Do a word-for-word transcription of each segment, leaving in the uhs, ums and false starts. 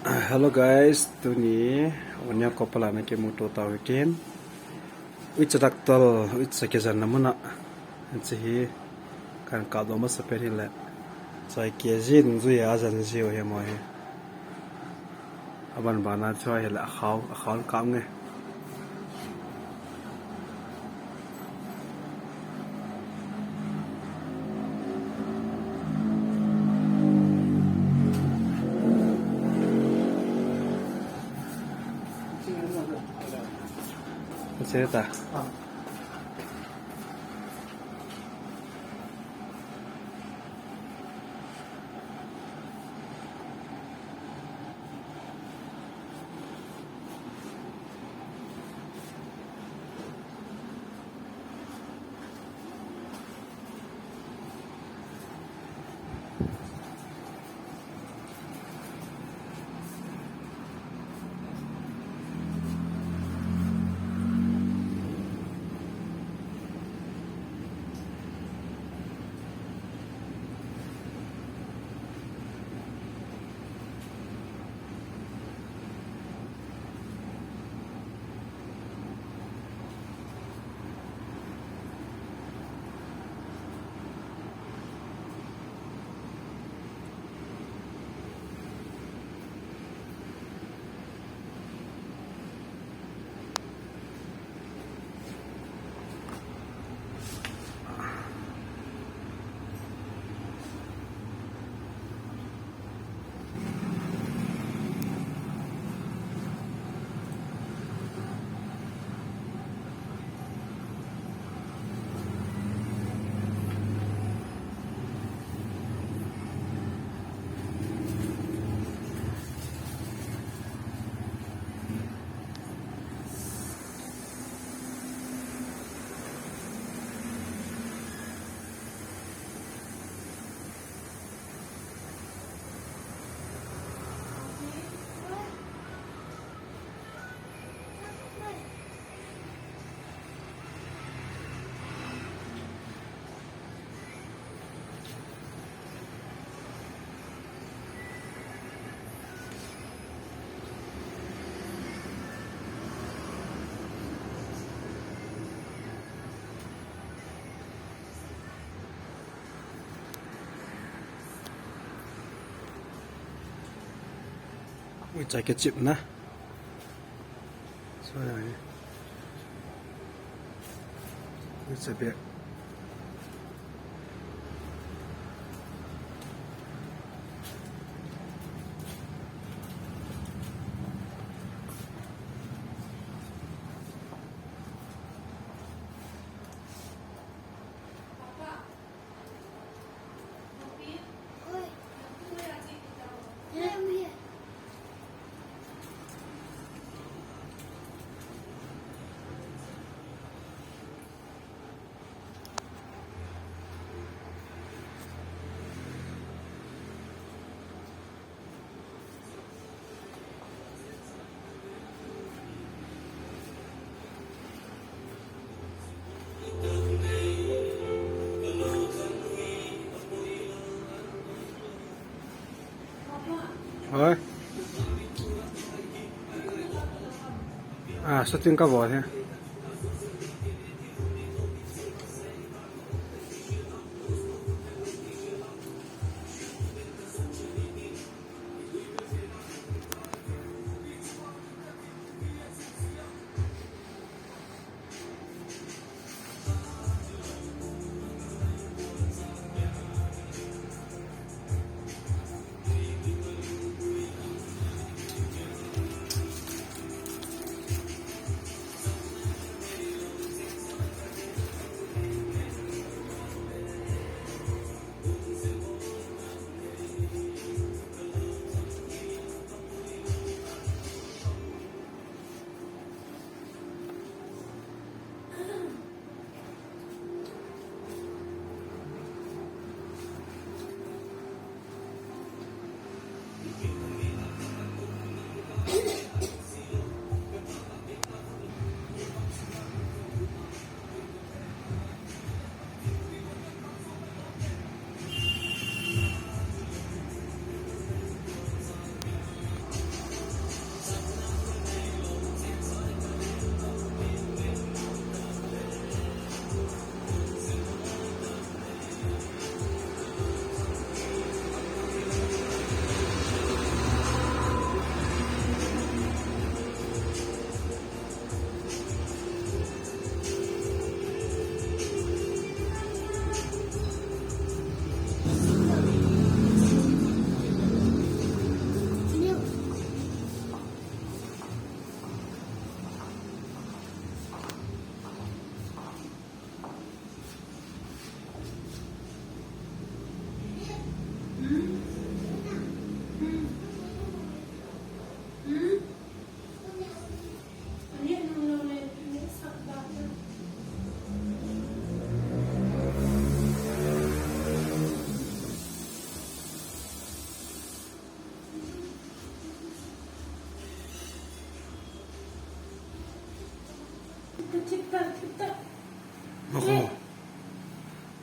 Hello guys, tuni Onion Kopala na kimuto tau hitin. Uicha daktal, uicha kijen na muna. Hiche hi kahin kap doh masa pen hile. Chai K G in jui a jen jiu hi mo hi. Aban bana chu hile akhao, akhao kap nge. Seta. Uicha kichepna. Sorry. Uicha beh. Oi. Ah, shooting ka bol hi.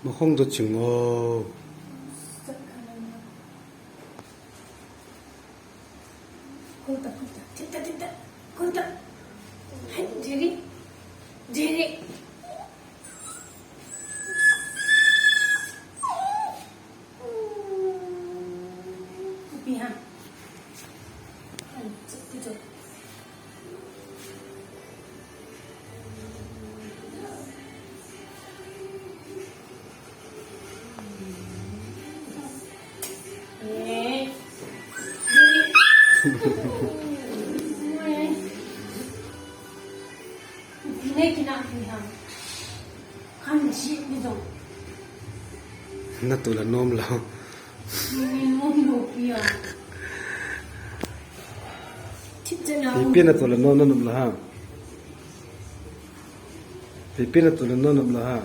Mahong to ching o. Kota, kota, tita, tita, kota. Hai, Jerry, Jerry. Upi ha. Hai, cik tu tu. Natoh la nom lou. Pipi natoh la nom, nom la ha. Pipi natoh la nom, nom la ha.